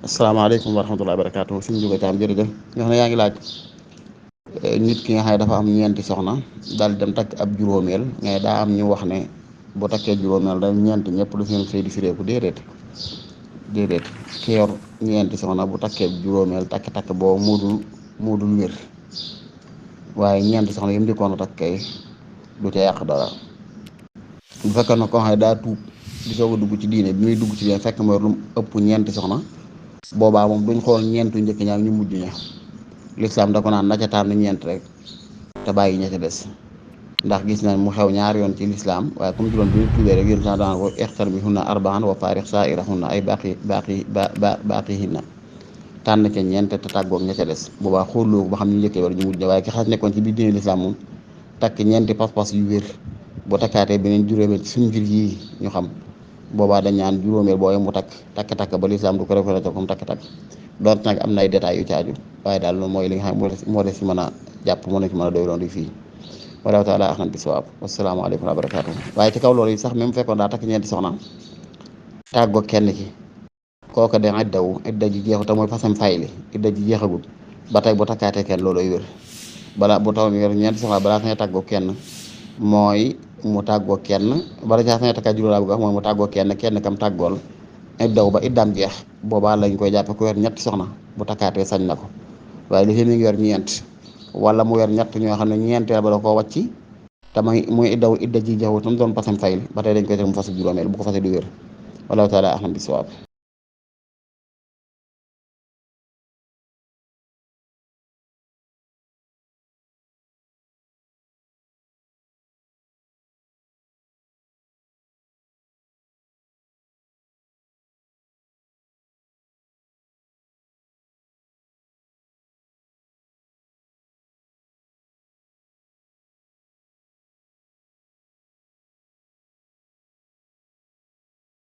asalaamaaleykum wa rahmatullahi wa barakaatu suñu jóge taam jërëjëf nga xam ne yaa ngi laaj nit ki nga xam ne dafa am ñeenti soxna daal di dem takk ab juróomeel mais daa am ñu wax ne bu takkee juróomeel rek ñeenti ñëpp du seen sëy di firéeku déedéet ki yor ñeenti soxna bu takkee juróomeel takk boobu moo dul wér waaye ñeenti soxna yi mu njëkkoon a takk kay du ca yàq dara bu fekkee ne koo xam ne daa tuub di soog a dugg ci diine bi muy dugg ci diine fekk mooy lu mu ëpp ñeenti soxna boobaa moom duñ xool ñeentu njëkk ñaar ñu mujj ña lislaam da ko naan na ca tànn ñeent rek te bàyyi ña ca des ndax gis nañ mu xew ñaar yoon ci lislaam waaye comme juróom bi ñu tuddee rek yéen sax daan ko ixtar bi hunna arbaan wa faarix saa'irahunna ay baaqihinna tànn ca ñeent te tàggoog ña ca des boobaa xooloo ko ba xam ñu njëkkee war ñu mujj ña waaye ki xas nekkoon ci biir diine lislaam moom takk ñeenti pas-pas yu wér boo takkaatee beneen juróomeel ci suñu mbir yii ñu xam boobaa dañ ñaan juróomeel booy mu takk ba lislaam du ko reconnaître comme takk doonte nag am na ay détails yu caaju waaye daal loolu mooy li nga xam moo des ci mën a jàpp moo ci mën a doy loon di fii wallahu taala axlam bi sawaab wasalaamaaleykum wa barakaatu waaye ci kaw loolu yi sax même fekkoon daa takk ñeenti soxna tàggoo kenn ki kooka de idda ji jeexu te mooy fasam fayli idda ji jeexagul ba tey bu takkaatee kenn looloy wér balaa bu taw yor ñeenti soxna balaa saña tàggoo kenn mooy mu tàggoo kenn bala caa saña takkaat juróom laa bëgg wax mooy mu tàggoo kenn kam tàggool iddaw ba iddaam jeex boobaa lañ koy jàppe ku yor ñetti soxna bu takkaatee sañ na ko waaye li fi mi ngi yor ñeent wala mu yor ñett ñoo xam ne ñeenteel ba da koo wàcc te muy idda ji jeexu tam doon pasam fayli ba tey dañ koy teg mu fas juróomeel bu ko fase du wér wallahu taala ahlam bi sawaab